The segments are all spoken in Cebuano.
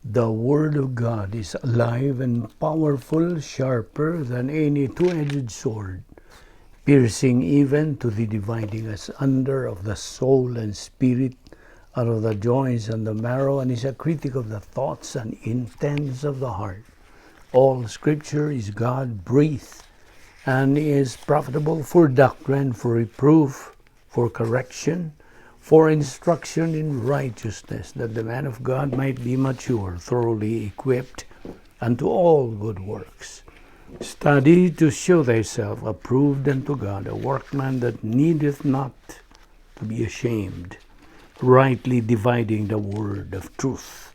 The Word of God is alive and powerful, sharper than any two-edged sword, piercing even to the dividing asunder of the soul and spirit, out of the joints and the marrow, and is a critic of the thoughts and intents of the heart. All Scripture is God breathed and is profitable for doctrine, for reproof, for correction, for instruction in righteousness, that the man of God might be mature, thoroughly equipped unto all good works. Study to show thyself approved unto God, a workman that needeth not to be ashamed, rightly dividing the word of truth.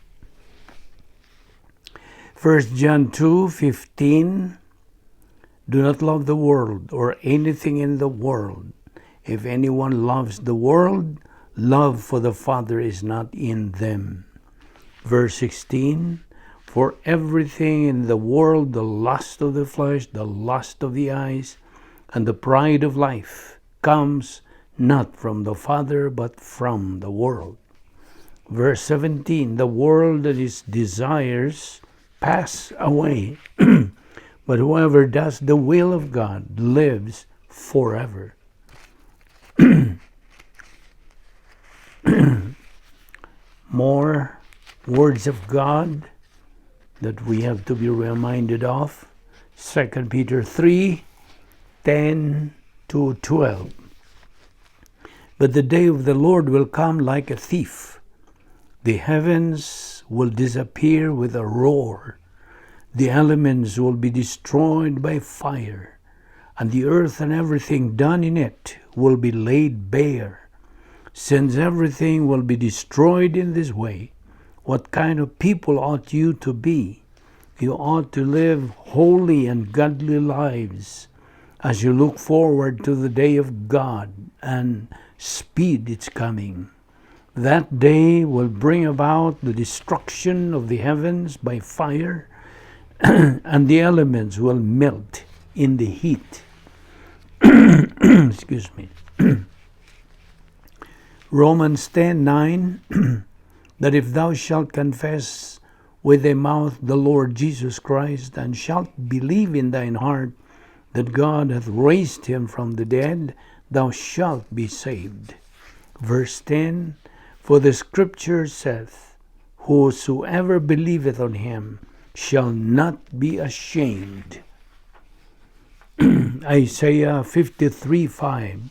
1 John 2:15. Do not love the world or anything in the world. If anyone loves the world, love for the Father is not in them. Verse 16. For everything in the world, the lust of the flesh, the lust of the eyes, and the pride of life, comes not from the Father, but from the world. Verse 17. The world and its desires pass away, but whoever does the will of God lives forever. More words of God that we have to be reminded of. 2 Peter 3:10 to 12. But the day of the Lord will come like a thief. The heavens will disappear with a roar. The elements will be destroyed by fire, and the earth and everything done in it will be laid bare. Since everything will be destroyed in this way, what kind of people ought you to be? You ought to live holy and godly lives as you look forward to the day of God and speed its coming. That day will bring about the destruction of the heavens by fire, and the elements will melt in the heat. Excuse me. Romans 10:9, that if thou shalt confess with thy mouth the Lord Jesus Christ and shalt believe in thine heart that God hath raised him from the dead, thou shalt be saved. Verse 10. For the Scripture saith, "Whosoever believeth on him shall not be ashamed." Isaiah 53:5.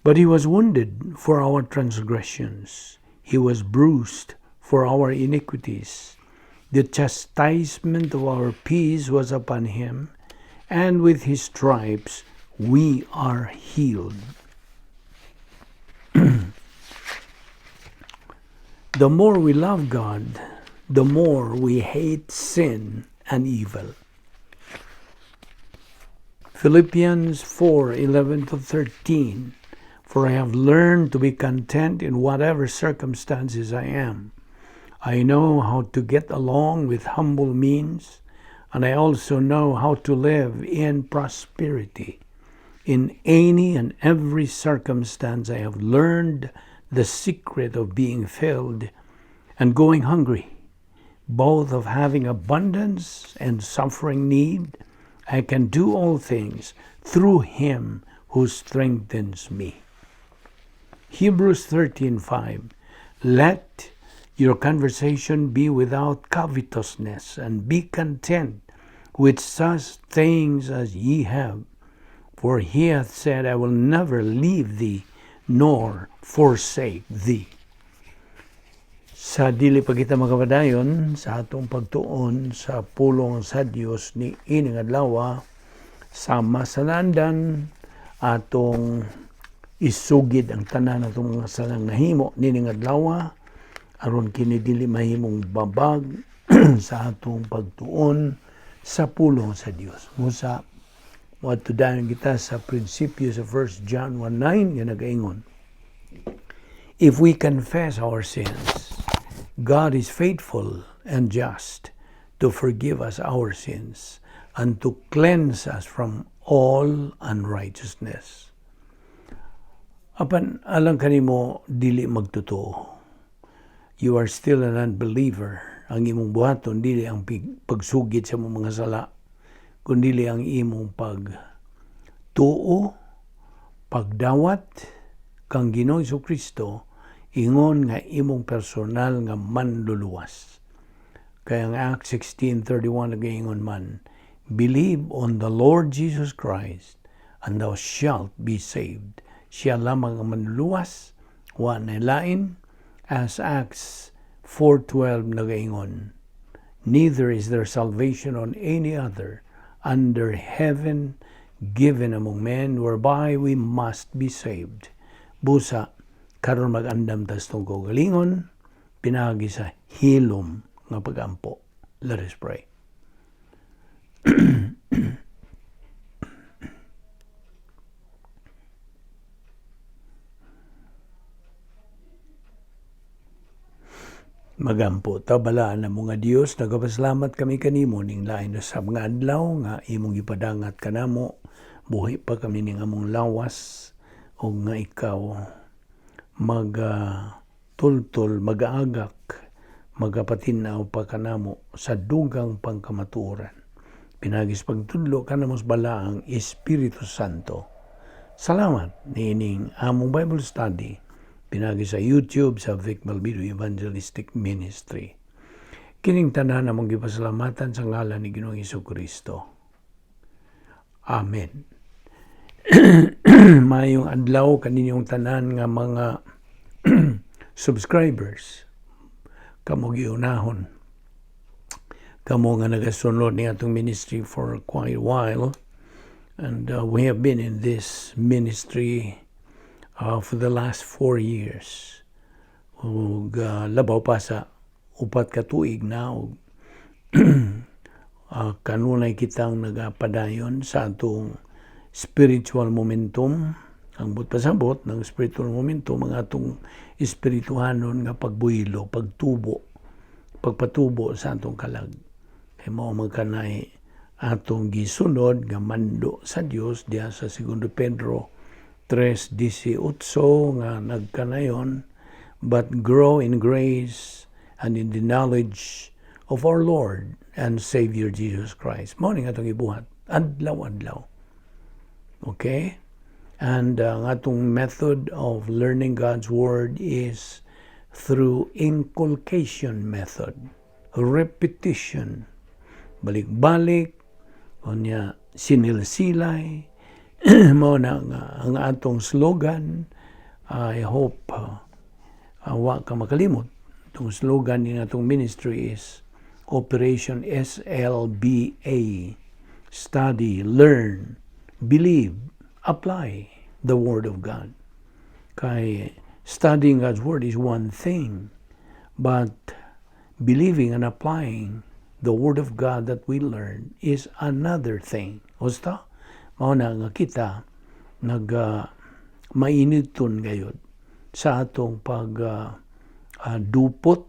But he was wounded for our transgressions, he was bruised for our iniquities. The chastisement of our peace was upon him, and with his stripes we are healed. The more we love God, the more we hate sin and evil. Philippians 4:11 to 13. For I have learned to be content in whatever circumstances I am. I know how to get along with humble means, and I also know how to live in prosperity. In any and every circumstance, I have learned the secret of being filled and going hungry, both of having abundance and suffering need. I can do all things through him who strengthens me. Hebrews 13:5. Let your conversation be without covetousness, and be content with such things as ye have. For he hath said, "I will never leave thee nor forsake thee." Sa dili pa kita makapadayon sa atong pagtuon sa pulong sa Dios ni ining adlaw, sama sa naandan, atong isugid ang tanan atong mga salang nahimo nining adlaw aron kini dili mahimong babag sa atong pagtuon sa pulong sa Dios. Busa moadto dayon kita sa prinsipyo sa 1 John 1:9 nga nagaingon, "If we confess our sins, God is faithful and just to forgive us our sins and to cleanse us from all unrighteousness." Apan alang kanimo dili magtotoo, you are still an unbeliever. Ang imong buhaton dili ang pagsugit sa imong mga sala, kundili ang imong pag tuo, pagdawat kang Ginoong Kristo ingon nga imong personal nga manluluwas. Kaya ang Acts 16:31 nagaingon man, "Believe on the Lord Jesus Christ and thou shalt be saved." Siya lamang ang manluluwas, wa na lain, as Acts 4:12 nagaingon, "Neither is there salvation on any other under heaven given among men whereby we must be saved." Busa, karon mag-andam tas tong kaugalingon, pinaagi sa hilom nga pagampo. Let us pray. Magampo ta. Balaan na mga Dios, nagapasalamat kami kanimo ning lain na sa mga adlaw nga imong gipadangat kanamo. Buhi pa kami ning among lawas ug nga ikaw mag tultol, magaagak, magapatinaw pa kanamo sa dugang pangkamatuoran. Pinaagi sa pagtudlo kanamo sa Balaang Espiritu Santo. Salamat niining among Bible study pinaagi sa YouTube sa Vic Malvido Evangelistic Ministry. Kining tanan among gipasalamatan sa ngalan ni Ginoong Kristo. Amen. Maayong adlaw kaninyong tanan nga mga subscribers. Kamo giunahon. Kamo nga nagasunod ni atong ministry for quite a while. And we have been in this ministry for the last 4 years. Ug labaw pa sa 4 ka tuig na ug kanunay kitang nagapadayon sa atong spiritual momentum. Ang buot pasabot ng spiritual momentum, ang atong espirituhanon nga pagbuylo, pagtubo, pagpatubo sa atong kalag. Kay mao man kanay atong gisunod nga mando sa Dios diha sa 2 Pedro 3:18 nga nagkanayon, "But grow in grace and in the knowledge of our Lord and Savior Jesus Christ." Mao ni atong ibuhat adlaw-adlaw. Okay? And ang atong method of learning God's Word is through inculcation method. Repetition. Balik-balik, unya sinilsilay, mao na nga ang atong slogan. I hope wa ka makalimot. Itong slogan ni atong ministry is Operation SLBA. Study, learn, believe, apply the Word of God. Kay studying God's Word is one thing, but believing and applying the Word of God that we learn is another thing. Husto? Mao na nga kita nag mainiton gayud sa atong pag dupot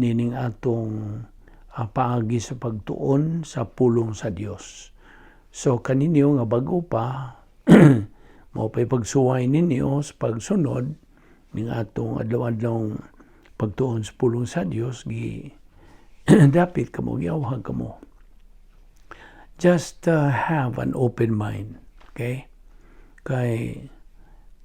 nining atong paagi sa pagtuon sa pulong sa Dios. So kaninyo nga bag-o pa, mao pa'y pagsuway ninyo sa pagsunod ning atong adlaw-adlaw pagtuon sa pulong sa Dios, gi dapit kamo, giawhag kamo. Just have an open mind. Okay? Kay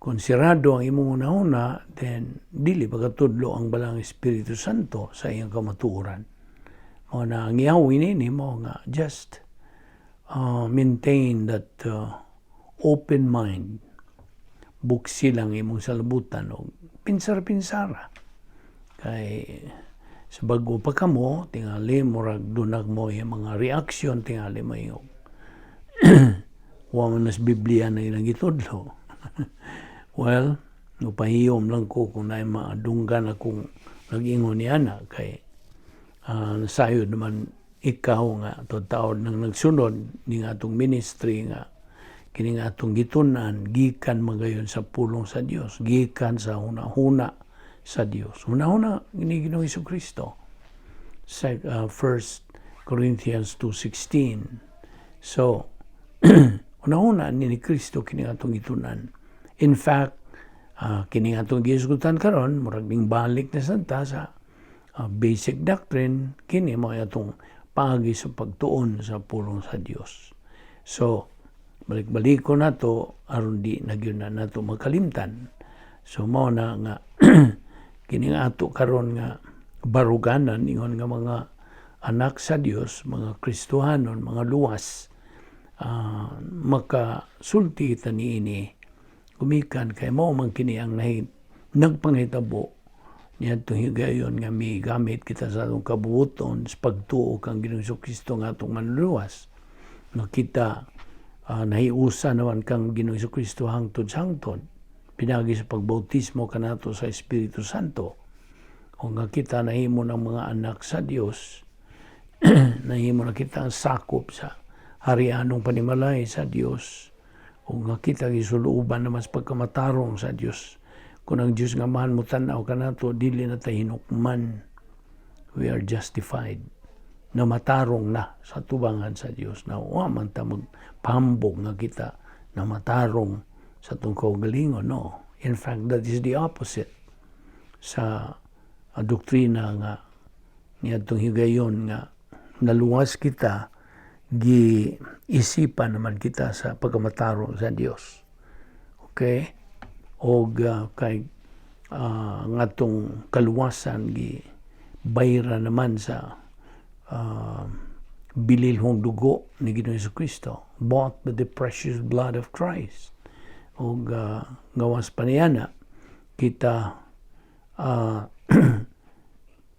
kung sirado ang imong una, then dili pagkatudlo ang Balaang Espiritu Santo sa iyang kamatuoran. Mao na ang iawin nini mo nga just maintain that open mind. Buksi lang imong salabutan og pinsar-pinsara. Kay sa bago pa kamo, tingali murag dunag mo yung mga reaction, tingali mo yung wa man nas Biblia na ilang gitudlo. Well, nupahiyom lang ko kung naay maadunggan akong nag-ingon ni ana, kay nasayod naman ikaw nga taod nang nagsunod ning atong ministry nga kini nga atong gitun-an gikan magayon sa pulong sa Dios, gikan sa huna-huna sa Dios, huna-huna ni Ginoong Kristo. 1 Corinthians 2:16. So huna-huna ni Kristo kini atong gitun-an. In fact, kini atong gihisgutan karon murag ning balik na santa sa Basic doctrine kini mao atong paagi sa pagtuon sa pulong sa Dios. So balik-balik ko nato aron di na gyud na nato makalimtan. So mao na nga kini nga ato karon nga baruganan, ingon nga mga anak sa Dios, mga Kristohanon, mga luwas, makasulti kita niini gumikan kay mao man kini ang nahi nagpanghitabo niadtong higayon nga migamit kita sa atong kabuoton sa pagtuo kang Ginoong Kristo nga atong Manluluwas, nga kita nahiusa naman kang Ginoong Kristo hangtod sa hangtod pinagi sa pagbautismo kanato sa Espiritu Santo, o nga kita nahimo ng mga anak sa Dios, nahimo na kita ang sakop sa harianong panimalay sa Dios, o nga kita gisuluoban naman sa pagkamatarong sa Dios. Kung ang Dios nga Amahan mo tan-aw kanato, dili na tayo hinukman. We are justified na, matarong na sa tubangan sa Dios na wa man ta magpahambog nga kita na matarong sa atong kaugalingon. No, in fact, that is the opposite sa doktrina nga niadtong higayon nga naluwas kita, gi isipan naman kita sa pagkamatarong sa Dios. Okay, og kay ang atong kaluwasan gi bayra naman sa bililhong dugo ni Ginoong Kristo, bought with the precious blood of Christ. Og gawas pa niya na kita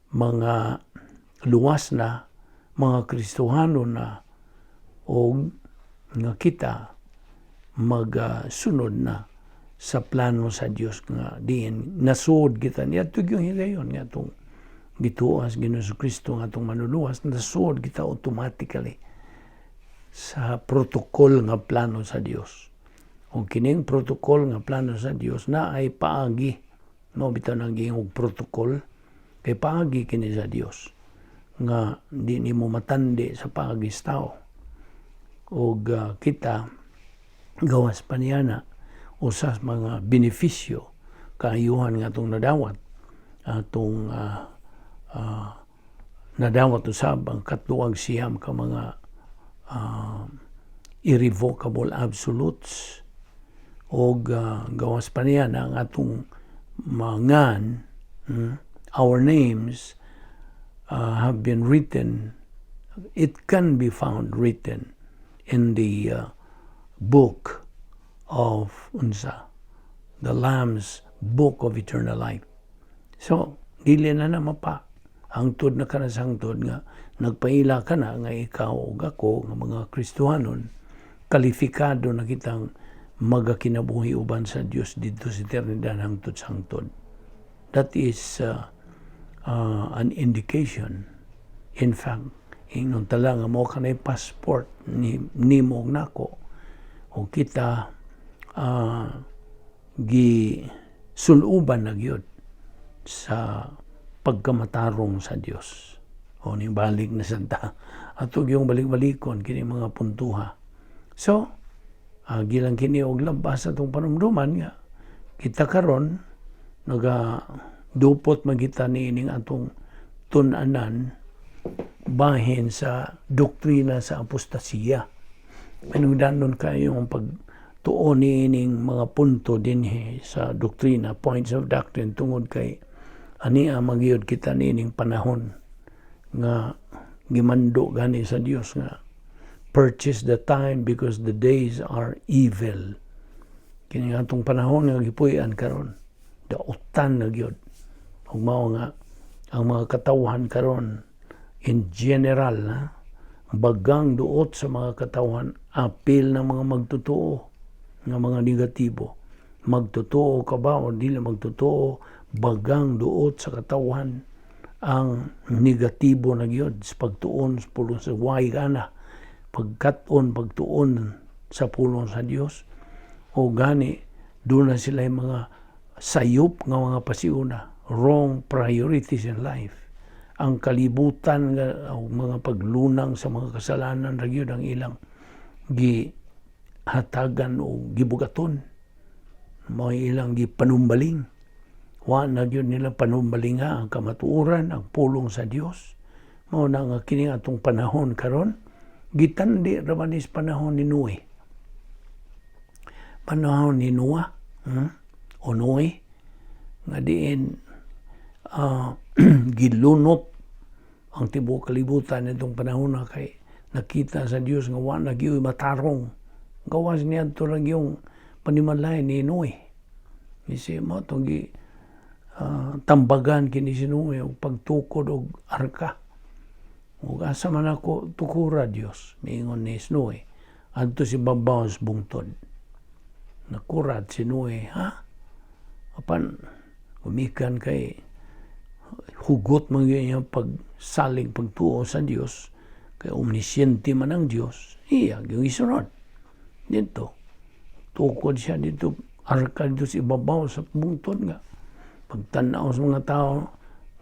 mga luwas na, mga Kristohano na, og nga kita magsunod na sa plano sa Dios nga diin nasuod kita niya yung higayon nga atong gituo sa Ginoong Kristo nga atong Manluluwas. Nasuod kita automatically sa protocol nga plano sa Dios. Ug kining protocol nga plano sa Dios na ay paagi no, bitaw nang giingog protocol kay paagi kini sa Dios nga di nimo matandi sa paagi sa tao. Ug kita gawas pa niya na usas mga benepisyo, kaayuhan nga atong nadawat, atong nadawat usab ang 39 ka mga irrevocable absolutes. Og gawas pa niya na ang atong mga, our names have been written, it can be found written in the book of unsa, the Lamb's Book of Eternal Life. So dili na na mapa hangtod na kana sa hangtod nga nagpaila ka na nga ikaw ug ako nga mga Kristohanon, kalifikado na kitang magakinabuhi uban sa Dios didto sa eternidad hangtod sa hangtod. That is an indication. In fact, ingnon tala nga mao kanay passport ni nimo ug nako, o kita gi suluban na gyud sa pagkamatarong sa Dios. O ni balik na santa ato yung balik-balikon kini mga puntuha. So gilang kini og labas atong panumduman nga kita karon naga dupot man kita niining atong tun-anan bahin sa doktrina sa apostasiya. Panugdanon kayo ang pagtuon niining mga punto dinhi sa doktrina, points of doctrine, tungod kay ania magyud kita niining panahon nga gimando gani sa Dios nga "Purchase the time because the days are evil." Kini nga atong panahon nga gipuy-an karon, dautan na gyud. Ug mao nga ang mga katawhan karon in general na bagang duot sa mga katawhan, apil ng mga magtotoo nga mga negatibo. Magtotoo ka ba o dili magtotoo, bagang duot sa katawhan ang negatibo na gyud sa pagtuon sa pulong sa way gana pagkat-on, pagtuon sa pulong sa Dios. O gani doon na sila yung mga sayop nga mga pasiuna, wrong priorities in life. Ang kalibutan nga o mga paglunang sa mga kasalanan ra gyud ang ilang gi hatagan o gibugaton, mao ilang gipanumbaling. Wa na gyud nila panumbalinga ang kamatuoran, ang pulong sa Dios. Mao na nga kini atong panahon karon, gitandi ra man is panahon ni Noe. Panahon ni Noah, O Noe, nga diin gilunot ang tibuok kalibutan nitong panahon na kay nakita sa Dios nga wa na gyud matarong. Gawas niadto lang yung panimalay ni Noe. Isi mo itong gi tambagan kini si Noe og pagtukod og arka. Ug asa man ako tukura, Dios? Miingon ni Noe. Adto sa ibabaw sa bungtod. Nakurat si Noe, ha? Apan gumikan kay hugot man gyud iyang pagsalig, pagtuo sa Dios, kay omnisciente man ang Dios, iya gyud isunod dito. Tukod siya dito arka dito sa ibabaw sa bungtod nga pagtanaw sa mga tao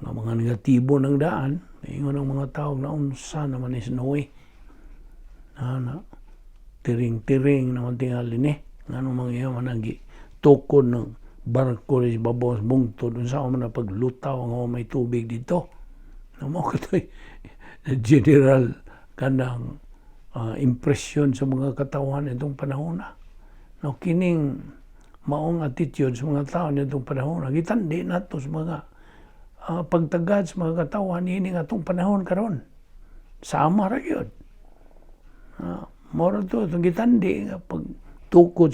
nga mga negatibo ng daan, ingon ang mga tao na unsa naman ni si Noe na tiring-tiring naman tingali ni, ngano mga iya man ang tukod ng barko sa ibabaw sa bungtod, unsa man na paglutaw nga may tubig dito na mo katoy general kanang impression sa mga katawan itong panahon na. No, kining maong attitude sa mga tao nitong panahon na gitandi nato sa mga pagtagad sa mga katawan ini nga atong panahon karon. Sama ra gyud. Mora to itong gitandi nga pagtukod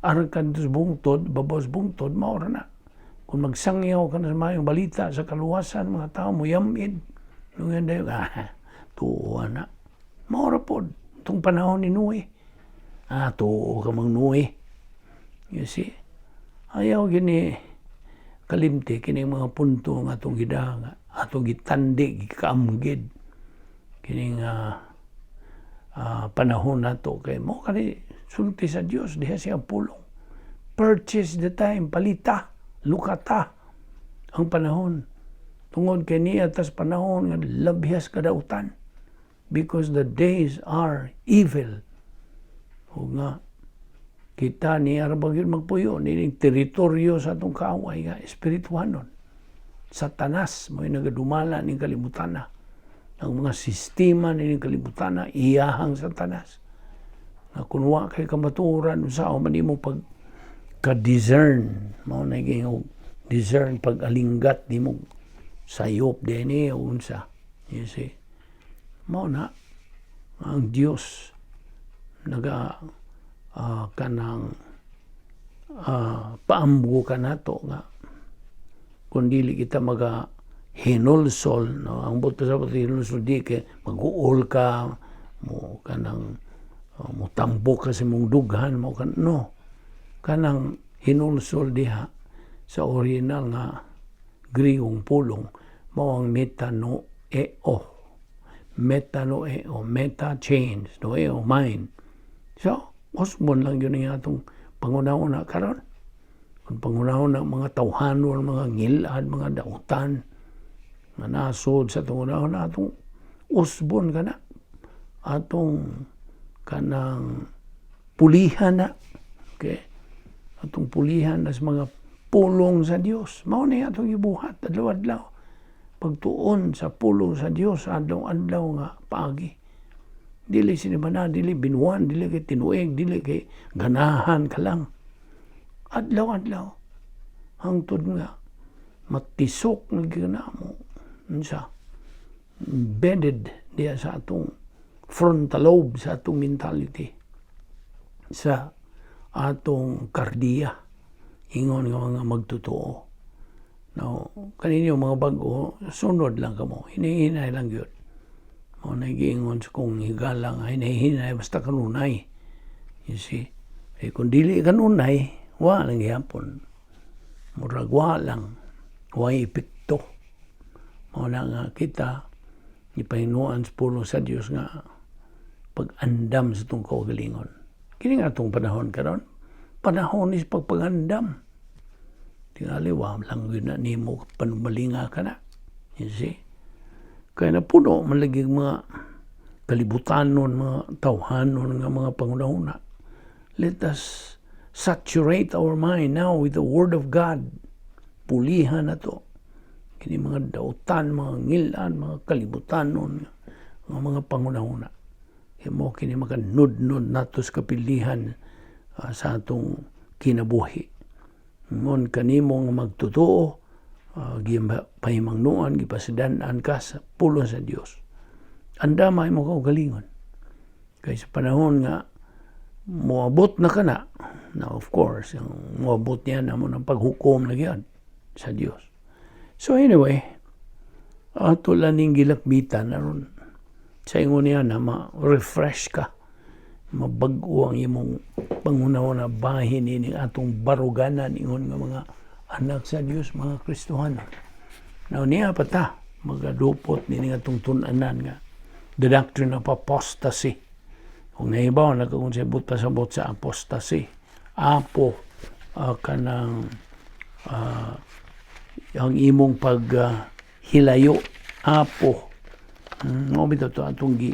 arka dito sa bungtod, babaw sa bungtod, mao ra na. Kung magsangyaw ka na sa mayong balita sa kaluwasan, mga tao mo yamid. Nung yan dayo, tuo na. Mao ra pod itong panahon ni Noe. Tuo ka mang Noe. You see? Ayaw gini kalimti kini mga punto nga atong gidanga, atong gitandi, gikaamgid kining panahon nato kay mo kani sulti sa Dios diha siya pulong. Purchase the time, palita, lukata ang panahon. Tungod kay niya tas panahon nga labhas kadautan because the days are evil. O nga kita ni ra gyud magpuyo nining teritoryo sa atong kaaway nga espirituhanon. Satanas mo nagadumala ning kalibutan. Ang mga sistema nining kalibutan iyahang Satanas. Nga kun wa kay kamatuoran, unsa man nimo pag ka-discern, mao na og discern, pag-alinggat nimo sayop dinhi o unsa, you see? Mao na ang Dios naga kanang paamgo kanato nga kung dili kita maga hinulsol, no? Ang buto sa hinulsol, di kay mag-uol ka mo kanang mutambok ka sa imong dughan mo kan, no? Kanang hinulsol diha sa original nga Griegong pulong mao ang metanoeo. Metanoeo, meta change, noeo mind. So usbon lang yun ang atong pangunahuna karon. Kung pangunahuna mga tawhanon, mga ngilad, mga dautan nga nasod sa atong unahuna, atong usbon kana, atong kanang pulihan na, okay, atong pulihan na sa mga pulong sa Dios. Mao ni atong gibuhat adlaw-adlaw, pagtuon sa pulong sa Dios adlaw-adlaw nga paagi. Dili sinimana, dili binuan, dili kay tinuig, dili kay ganahan ka lang. Adlaw-adlaw hangtod nga matisok na gyud na mo unsa embedded diya sa atong frontal lobe, sa atong mentality, sa atong kardiya, ingon nga mga magtotoo. Now, kaninyo mga bag-o, sunod lang kamo, hinihinay lang gyud. Mao na giingon sa kong higala nga hinihinay basta kanunay. You see? Eh, kung dili kanunay, wa lang gihapon. Murag wa lang. Way epekto. Mao na nga kita gipahinuan sa pulong sa Dios nga pag-andam sa itong kaugalingon. Kini nga atong panahon karon, panahon is pagpagandam. Tingali, wa lang yun na nimo panumalinga ka na. You see? Kaya napuno man lagi mga kalibutanon, mga tawhanon nga mga pangunahuna. Let us saturate our mind now with the Word of God. Pulihan nato kini mga dautan, mga ngilan, mga kalibutanon nga mga panghunahuna. Kay mao kini makanudnod nato sa kapilihan sa atong kinabuhi. Ngon kanimo nga magtotoo, gipahimangnoan, gipasidan-an ka sa pulong sa Dios. Andama imong kaugalingon. Kay sa panahon nga moabot na kana, na of course, ang moabot niya na mao nang paghukom na gyud sa Dios. So anyway, ato lang ning gilakbitan aron sa ingon niya na ma-refresh ka, mabag-o ang imong panghunahuna bahin ining atong baruganan ingon nga mga anak sa Dios, mga Kristohanon. Now niya pa ta magadupot nining atong tun-anan nga the doctrine of apostasy. Kung nahibaw na kung sa pasabot sa apostasy, apo, kanang ang imong pag hilayo, apo. Mao bitaw to atong gi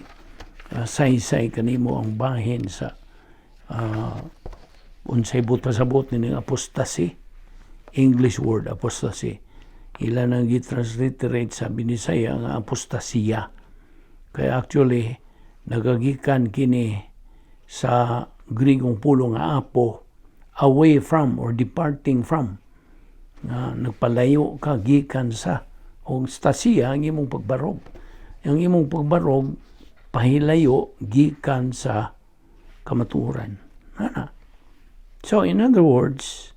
saysay kanimo ang bahin sa unsay buot pasabot nining apostasy, English word apostasy. Ila nang gi-transliterate sa Binisaya nga apostasiya. Kaya actually nagagikan kini sa Grigong pulong nga apo, away from or departing from, nga nagpalayo ka gikan sa, o stasiya ang imong pagbarog, ang imong pagbarog pahilayo gikan sa kamatuoran ana. So in other words,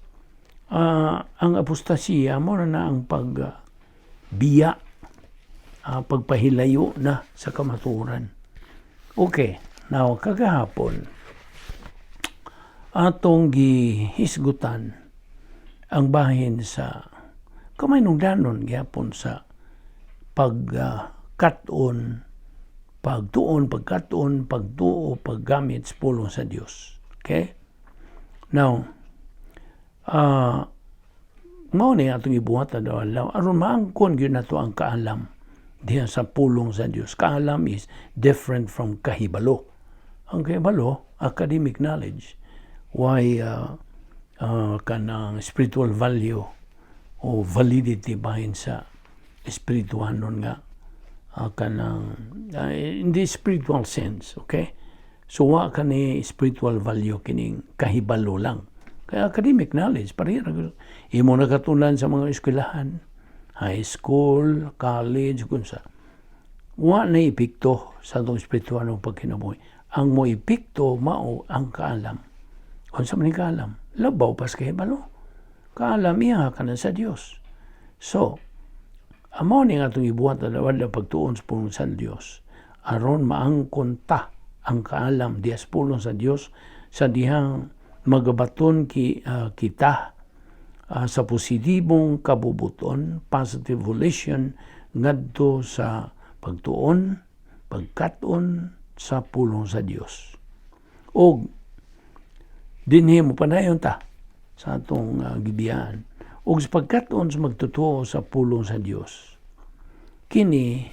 ang apostasiya mao na ang pag biya, pagpahilayo na sa kamatuoran. Okay, now kagahapon atong gihisgutan ang bahin sa kamayunungdanon gyapon sa pagkat-on, pagtuon, pagkat-on, pagtuo, paggamit sa pulong sa Dios. Okay? Now, mao ni atong ibuhat adlaw aron maangkon gyud nato ang kaalam diha sa pulong sa Dios. Kaalam is different from kahibalo. Ang kahibalo, academic knowledge. Why kanang spiritual value o validity bahin sa espirituhanon nga kanang in the spiritual sense, okay? So wa kani spiritual value kining kahibalo lang. Kaya academic knowledge pareha ra imo nakatunan sa mga eskwelahan, high school, college, kung sa. Wa na epekto sa atong espiritual ng pagkinabuhi. Ang mo epekto mao ang kaalam. Unsa man kaalam? Labaw pas kahibalo. Kaalam iya ka na sa Dios. So, amo ni nga atong ibuhat na wala pagtuon sa pulong sa Dios aron maangkon ta ang kaalam diha sa pulong sa Dios sa dihang magabaton kita sa positibong kabubuton, positive volition ngadto sa pagtuon, pagkat-on sa pulong sa Dios. Og dinhi mo padayon ta sa atong gibiyaan. Ug sa pagkat-on sa magtotoo sa pulong sa Dios, kini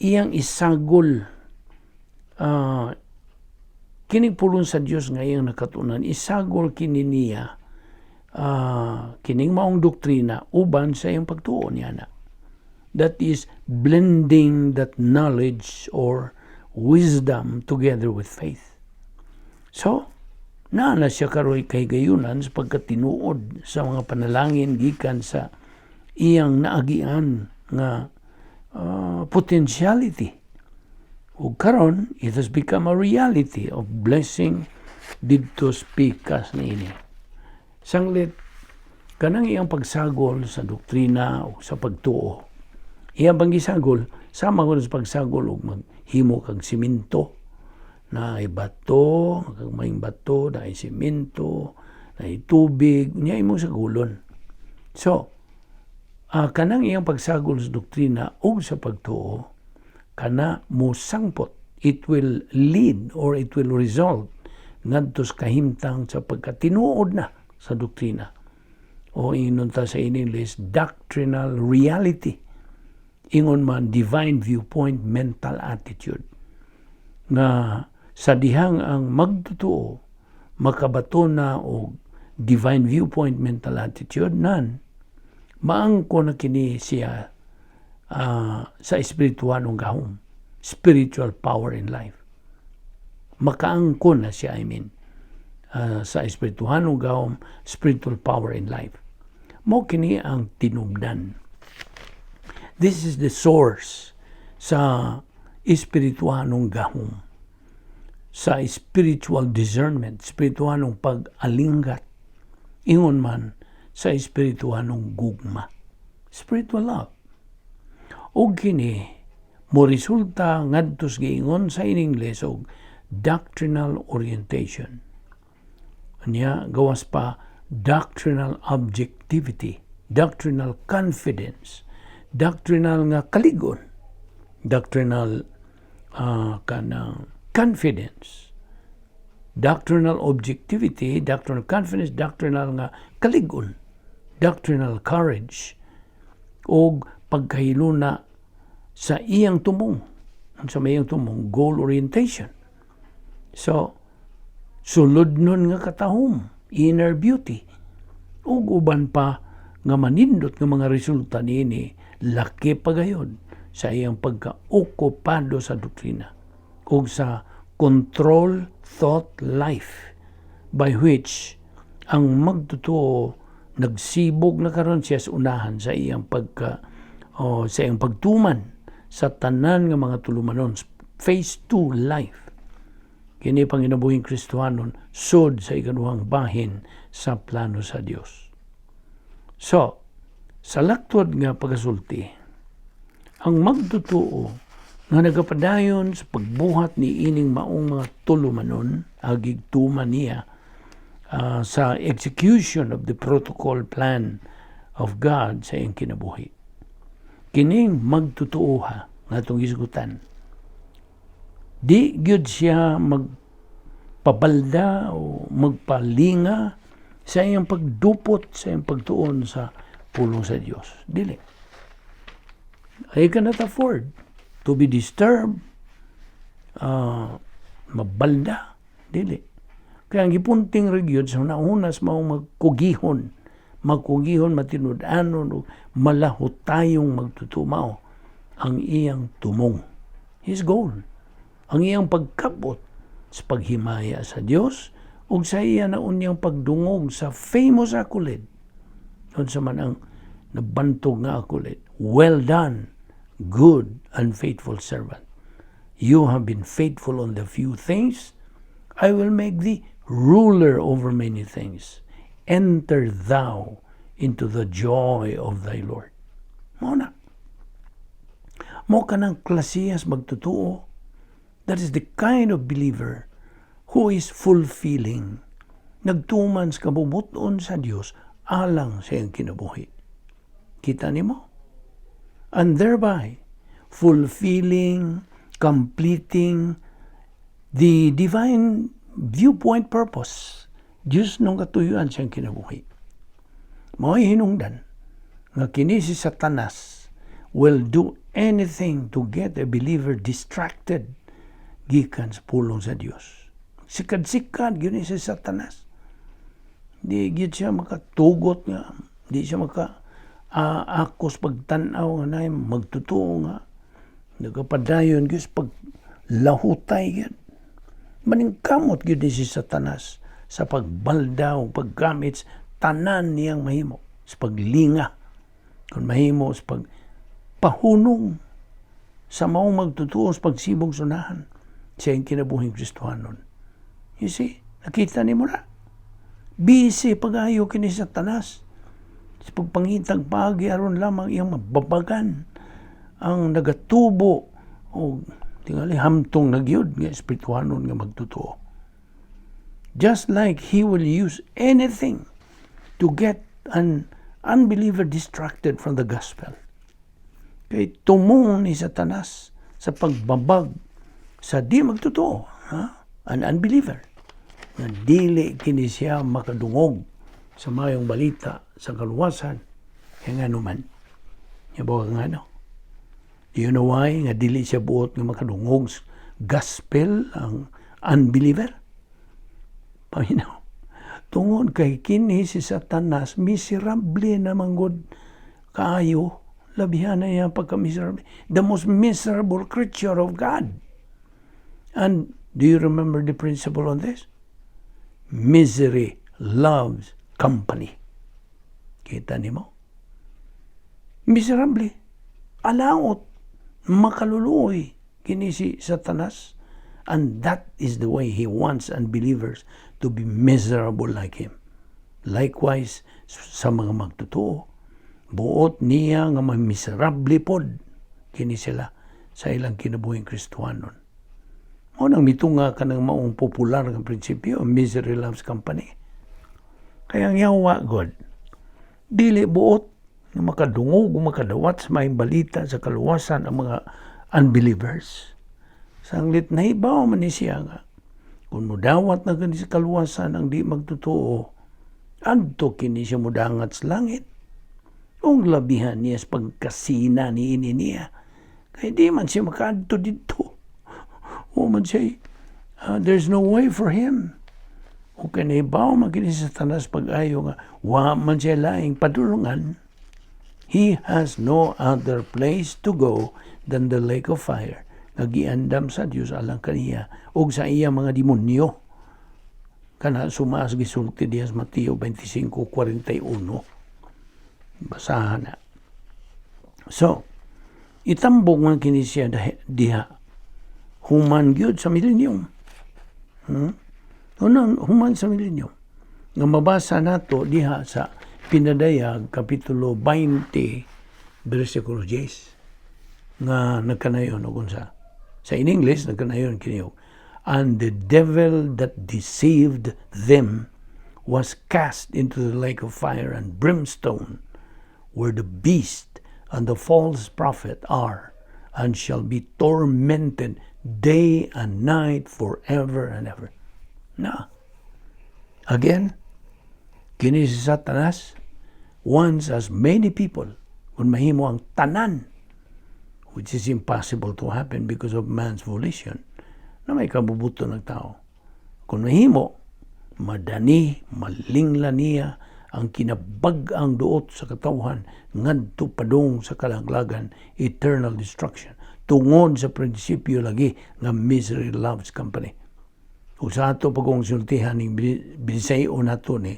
iyang isagol, kining pulong sa Dios nga iyang nakatunan, isagol kini niya, kining maong doktrina uban sa iyang pagtuo niya na. That is blending that knowledge or wisdom together with faith. So, naa na siya karoy kahigayunan sa pagkatinuod sa mga panalangin gikan sa iyang naagian nga potentiality. Ug karon it has become a reality of blessing didto sa pikas niini. Sanglit kanang iyang pagsagol sa doktrina o sa pagtuo. Iyang panggisagol sama ko sa pagsagol og maghimo kag simento na bato, kag may bato, na simento, na tubig, niya imong sagulon. So, kanang iyang pagsagol sa doktrina o sa pagtuo, kana mosangpot, it will lead or it will result ngadto sa kahimtang sa pagkatinuod na sa doktrina. O ingon ta sa in English, doctrinal reality. Ingon man, divine viewpoint, mental attitude. Nga sa dihang ang magtotoo makabato na og divine viewpoint mental attitude nan Maangko na kini siya sa espiritualong gahom, spiritual power in life. Makaangko na siya, I mean, sa espiritualong gahom, spiritual power in life. Mao kini ang tinubdan. This is the source sa espiritualong gahom, sa spiritual discernment, espiritualong pag-alinggat, ingon man sa espiritualong gugma, spiritual love. Og kini mo resulta ngadto sa giingon sa in English og doctrinal orientation. Anya gawas pa, doctrinal objectivity, doctrinal confidence, doctrinal nga kaligon, doctrinal kanang confidence, doctrinal objectivity, doctrinal confidence, doctrinal nga kaligon, doctrinal courage, og pagkahiluna sa iyang tumong. Sa may iyang tumong, goal orientation. So, sulod nun nga katahom, inner beauty, ug uban pa nga manindot nga mga resulta niini, laki pagayod sa iyang pagka-okupado sa doktrina ug sa control thought life, by which ang magtotoo nagsibog na karon siya sa unahan sa iyang pagka o sa iyang pagtuman sa tanan nga mga tulumanon, phase 2 life. Kini panginabuhing Kristohanon sud sa ikaduhang bahin sa plano sa Dios. So sa laktod nga pagasulti, ang magtotoo nga nagapadayon sa pagbuhat ni ining maong mga tulumanon, agig tuman niya sa execution of the protocol plan of God sa iyang kinabuhi. Kining magtotoo ha nga atong gisgutan, di gyud siya magpabalda o magpalinga sa iyang pagdupot sa iyang pagtuon sa pulong sa Dios. Dili. I cannot afford to be disturbed, mabalda. Dili. Kaya ang gipunting ra gyud sa una sa maong magkugihon, magkugihon, matinud-anon o malahutayong magtutumao ang iyang tumong. His goal. Ang iyang pagkabot sa paghimaya sa Dios ug sa iya na unyang pagdungog sa famous accolade. Unsa man ang nabantog nga accolade? "Well done, good and faithful servant. You have been faithful on the few things. I will make thee ruler over many things. Enter thou into the joy of thy Lord." Mao na. Mao kanang klasiyas magtotoo. That is the kind of believer who is fulfilling. Nagtuman sa kabubut-on sa Dios alang sa iyang kinabuhi. Kita nimo? And thereby, fulfilling, completing the divine viewpoint purpose. Diyos nung katuyuan siyang kinabuhi. Mao'y hinungdan nga kini si Satanas will do anything to get a believer distracted gikan sa pulong sa Dios. Sikad-sikad gyud ni si Satanas. Di gyud siya makatugot nga, di siya maka akos pagtan-aw nga nay magtotoo nga nagapadayon gyud sa paglahutay gyud. Maningkamot gyud ni si Satanas sa pagbalda o paggamit tanan niyang mahimo sa paglinga kung mahimo, sa pagpahunong sa maong magtotoo sa pagsibog sunahan sa iyang kinabuhing Kristohanon. You see, nakita nimo na. Busy pag-ayo kini Satanas sa pagpangitag paagi aron lamang iyang mababagan ang nagatubo o tingali hamtong na gyud nga espirituhanon nga magtotoo. Just like he will use anything to get an unbeliever distracted from the gospel. Kay tumong ni Satanas sa pagbabag sa di magtotoo, ha? An unbeliever. Nga dili kini siya makadungog sa mayong balita sa kaluwasan. Kaya nga naman, yabaw nga no. Do you know why nga dili siya buot nga makadungog sa gospel ang unbeliever? Paminaw. Tungod kay kini si Satanas miserable na manggod Kaayo, labihan na iya pagka-miserable. The most miserable creature of God. And do you remember the principle on this? Misery loves company. Kita nimo? Miserable. Alaot. Makaluluoy. Kini si Satanas. And that is the way he wants unbelievers to be miserable like him. Likewise, sa mga magtotoo, buot niya nga miserable pod kini sila sa ilang kinabuhing Kristohanon. Mao nang mitunga kanang maong popular nga prinsipyo, misery loves company. Kaya ang yawa god, dili buot nga makadungog o makadawat sa maayong balita sa kaluwasan ang mga unbelievers. Sanglit nahibaw man ni siya nga kung mudawat na kini sa kaluwasan ang di magtotoo, adto kini siya mudangat sa langit. Ug labihan niya sa pagkasina ni ini niya. Kay di man siya makaadto didto. O man siya, there's no way for him. O kay nahibaw man kini sa Satanas pag-ayo nga wa man siya laing padulungan. He has no other place to go than the lake of fire nga giandam sa Dios alang kaniya ug sa iya mga demonyo. Kana sumas gisulti diha sa Mateo 25:41. Basahan na. So, itambok man kini siya diha. Human gyud sa millennium. Unang human sa millennium. Nga mabasa nato diha sa Pinadayag kapitulo 20 bersikulo 10 nga nagkanayon og unsa. Sa in English nagkanayon kini og, "And the devil that deceived them was cast into the lake of fire and brimstone, where the beast and the false prophet are, and shall be tormented day and night forever and ever." Na. Again, kini si Satanas wants as many people, kung mahimo ang tanan, which is impossible to happen because of man's volition, na may kabubuto ng tao. Kung mahimo, madani, malingla niya ang kinabag-ang duot sa katawhan ngadto padung sa kalaglagan, eternal destruction, tungod sa prinsipyo lagi nga misery loves company. Ug sa ato pagong sultihan ning binisayo nato ni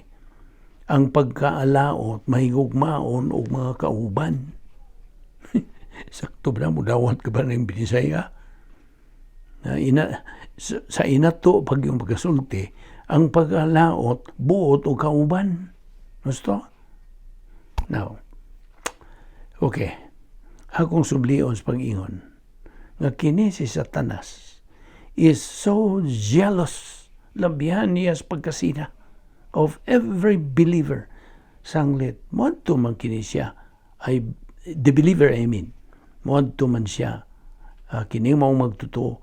ang pagkaalaot mahigugmaon og mga kauban. Sakto ba na mudawat ka ba ng Binisaya? Na ina, sa inato pag yung pagkasulti, ang pag-alaot buot og kauban. Gusto? Now, okay. Akong sublion sa pag-ingon nga kini si Satanas is so jealous, labihan niya sa pagkasina of every believer. Sanglit moadto man kini siya ay the believer, I mean, moadto man siya, kini mao magtotoo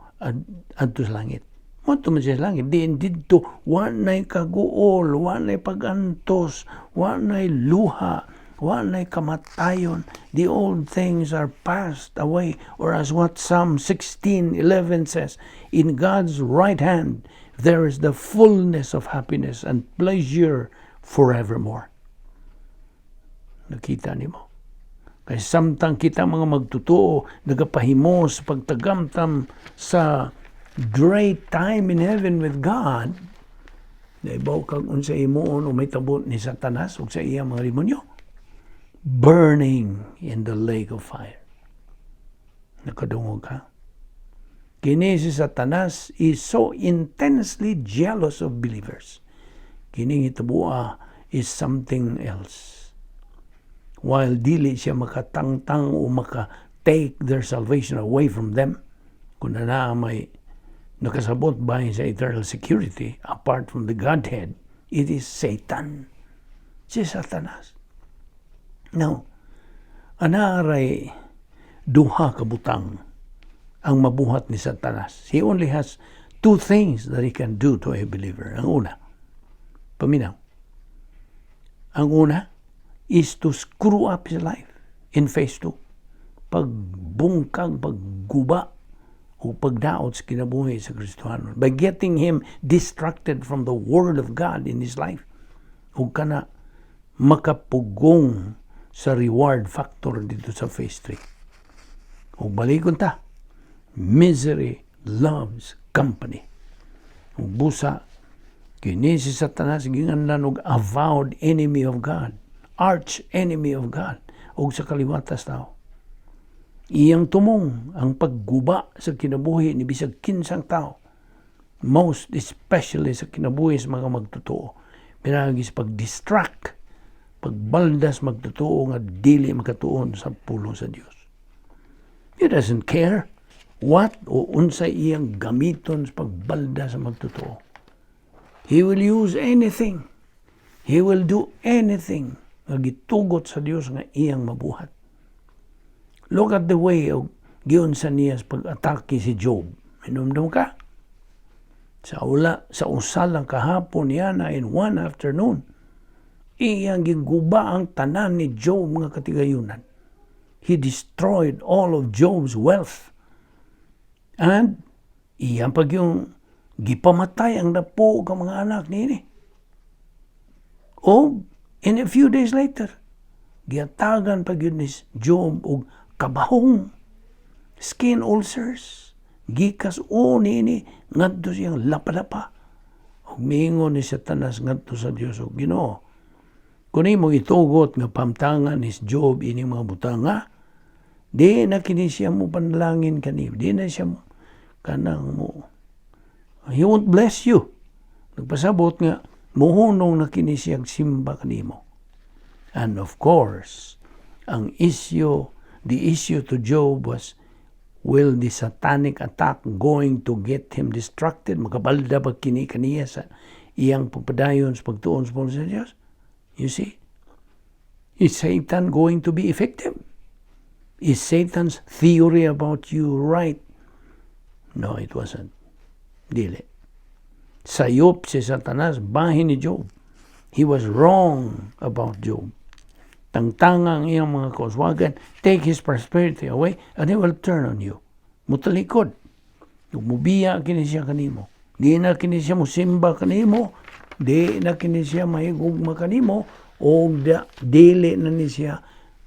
adto sa langit, moadto man siya sa langit. Diin didto wa nay kaguol, wa nay pagantos, wa nay luha, wa nay kamatayon. The old things are passed away, or as what Psalm 16:11 says, in God's right hand there is the fullness of happiness and pleasure forevermore. Nakita nimo? Kay samtang kita mga magtotoo nagapahimos pagtagamtam sa great time in heaven with God, naibaw kag unsa himuon o mahitabo ni Satanas ug sa iya mga demonyo? Burning in the lake of fire. Nakadungog ka? Kini si Satanas is so intensely jealous of believers. Kini hitabua is something else. While dili siya makatangtang o maka-take their salvation away from them, kung na naa may nakasabot ba sa eternal security apart from the Godhead, it is Satan. Si Satanas. Now, anaray duha ka butang ang mabuhat ni Satanas. He only has two things that he can do to a believer. Ang una, paminaw. Ang una is to screw up his life in phase 2. Pagbungkag, pagguba, o pagdaot sa kinabuhi sa Kristohanon. By getting him distracted from the Word of God in his life. O kana makapugong sa reward factor dito sa phase 3. Ug balikon ta, misery loves company. Ug busa, kini si Satanas ginganlan og avowed enemy of God, arch enemy of God, ug sa kaliwatas tao. Iyang tumong ang pagguba sa kinabuhi ni bisag kinsang tao, most especially sa kinabuhi sa mga magtotoo. Pinaagi sa pag-distract, pagbaldas magtotoo nga dili makatuon sa pulong sa Dios. He doesn't care what o unsay iyang gamiton sa pagbalda sa magtotoo. He will use anything. He will do anything nga gitugot sa Dios nga iyang mabuhat. Look at the way of giunsa niya sa pag-atake si Job. Minumdum ka? Sa usa lang kahapon niya na, in one afternoon, iyang giguba ang tanan ni Job mga katigayunan. He destroyed all of Job's wealth. And iyang pag yung gipamatay ang napo ka mga anak niini. O in a few days later, giatagan pa gyud ni Job og kabahong, skin ulcers, gikas o niini ngadto siyang lapa-lapa. Ug miingon ni Satanas ngadto sa Dios ug Ginoo, kung imo itugot nga pamtangan ni Job ini mga butanga, di na kini siya mo panalangin kani, di na siya mo kanang mo, he won't bless you. Nagpasabot nga muhunong na kini siyang simba kanimo. And of course, ang issue, the issue to Job was, will the satanic attack going to get him distracted? Makabalda ba kini kaniya sa iyang pagpadayon sa pagtuon sa sa Diyos? You see? Is Satan going to be effective? Is Satan's theory about you right? No, it wasn't. Dili. Sayop si Satanas, bahin ni Job. He was wrong about Job. Tangtanga ang iyang mga kauswagan, take his prosperity away, and he will turn on you. Mutalikod. Mubiya kini siya kanimo. Di na kini siya musimba kanimo, di na kini siya mahigugma kanimo, o dili na ni siya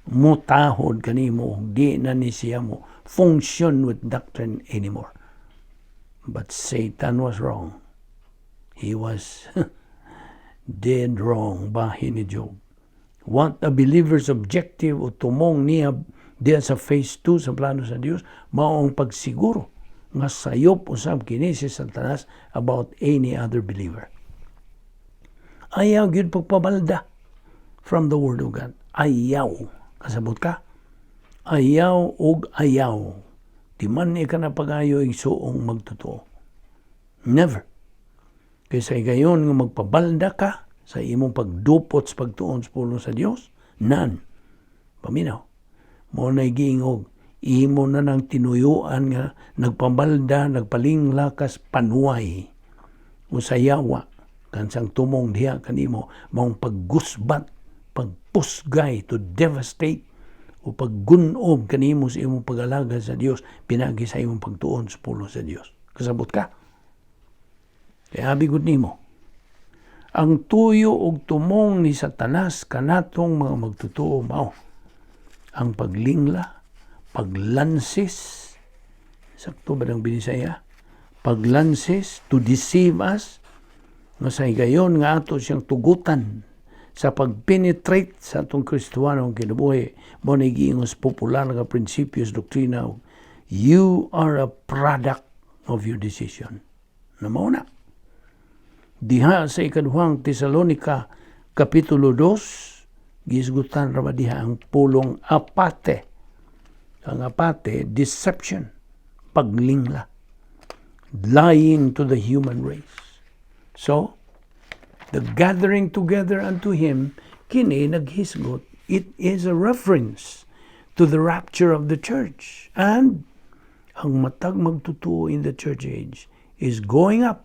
mutahod kanimo, di na ni siya mo function with doctrine anymore. But Satan was wrong. He was dead wrong bahin ni Job. What a believer's objective o tumong niya diya sa phase 2 sa plano sa Dios mao ang pagsiguro nga sayop usab kini si Satanas about any other believer. Ayaw gyud pagpabalda from the Word of God. Ayaw. Kasabot ka? Ayaw og ayaw. Di man ka na pagayo igsuong magtotoo. Never. Kaysa gayon nga magpabalda ka sa imong pagdupot sa pagtuon sa pulong sa Dios, none. Paminaw. Mao na giingog, imo na nang tinuyuan nga nagpabalda, nagpalinglakas panuway o sa yawa kansang tumong diha kanimo maong paggusbat, pagpusgay, to devastate o paggunob kanimo sa imong pag-alagad sa Dios pinagi sa imong pagtuon sa pulong sa Dios. Kasabot ka? Kaya abi gud nimo, ang tuyo og tumong ni Satanas kanatong mga magtotoo mao ang paglingla, paglansis. Sakto ba ng Binisaya? Paglansis, to deceive us, nga sa higayon nga ato siyang tugutan sa pag-penetrate sa atong Kristohanong kinabuhi, mao ni giingos popular nga prinsipyo sa doktrina, "You are a product of your decision." Na mao na. Diha sa Ikaduhang Tesalonika, Kapitulo 2, gisgutan ra ba diha ang pulong apate? Ang apate, deception, paglingla, lying to the human race. So, the gathering together unto him, kini naghisgot, it is a reference to the rapture of the church. And ang matag magtotoo in the church age is going up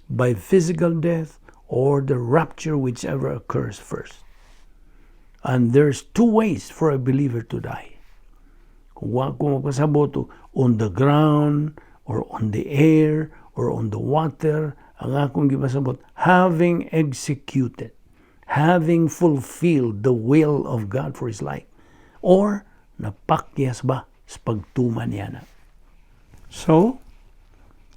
by physical death or the rapture, whichever occurs first. And there's two ways for a believer to die. Kung wa ko magpasabot on the ground or on the air or on the water, ang akong gipasabot, having executed, Having fulfilled the will of God for his life? Or napakyas ba sa pagtuman niya na? So,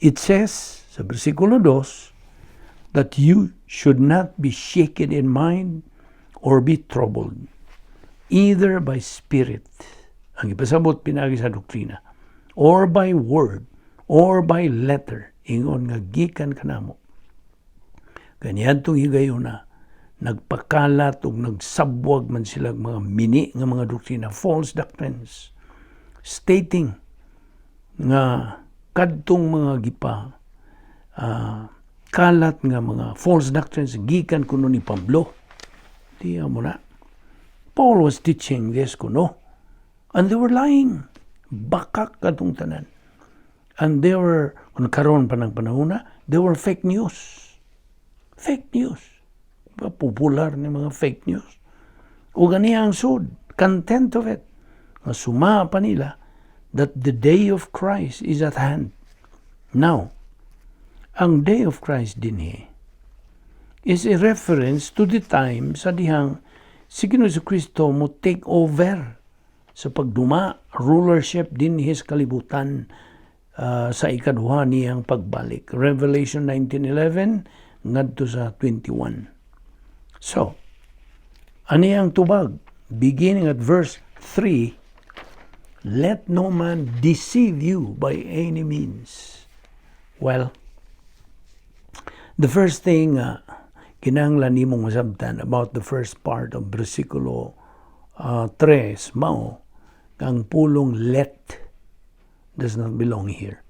it says sa versikulo 2 that you should not be shaken in mind or be troubled, either by spirit, ang ipasabot pinagi sa doktrina, or by word, or by letter, ingon nga gikan kanamo. Kaniadtong higayuna, nagpakalat ug nagsabwag man sila mga mini nga mga doktrina, false doctrines, stating nga kadtong mga gipa kalat nga mga false doctrines gikan kuno ni Pablo. Di mo na. Paul was teaching this kuno. And they were lying. Bakak katong tanan. And they were, kung karon pa ng panahon, they were fake news. Fake news. Popular ni mga fake news. O gani ang sud, content of it. Nga suma pa nila that the day of Christ is at hand. Now, ang day of Christ dinhi is a reference to the time sa dihang si Ginoong Kristo mo take over sa pagduma, rulership dinhi sa kalibutan sa ikaduha niyang pagbalik. Revelation 19:11 ngadto sa 21. So, ani ang tubag? Beginning at verse 3, "Let no man deceive you by any means." Well, the first thing kinahanglan nimong masabtan about the first part of versikulo 3 mao ang pulong "let" does not belong here.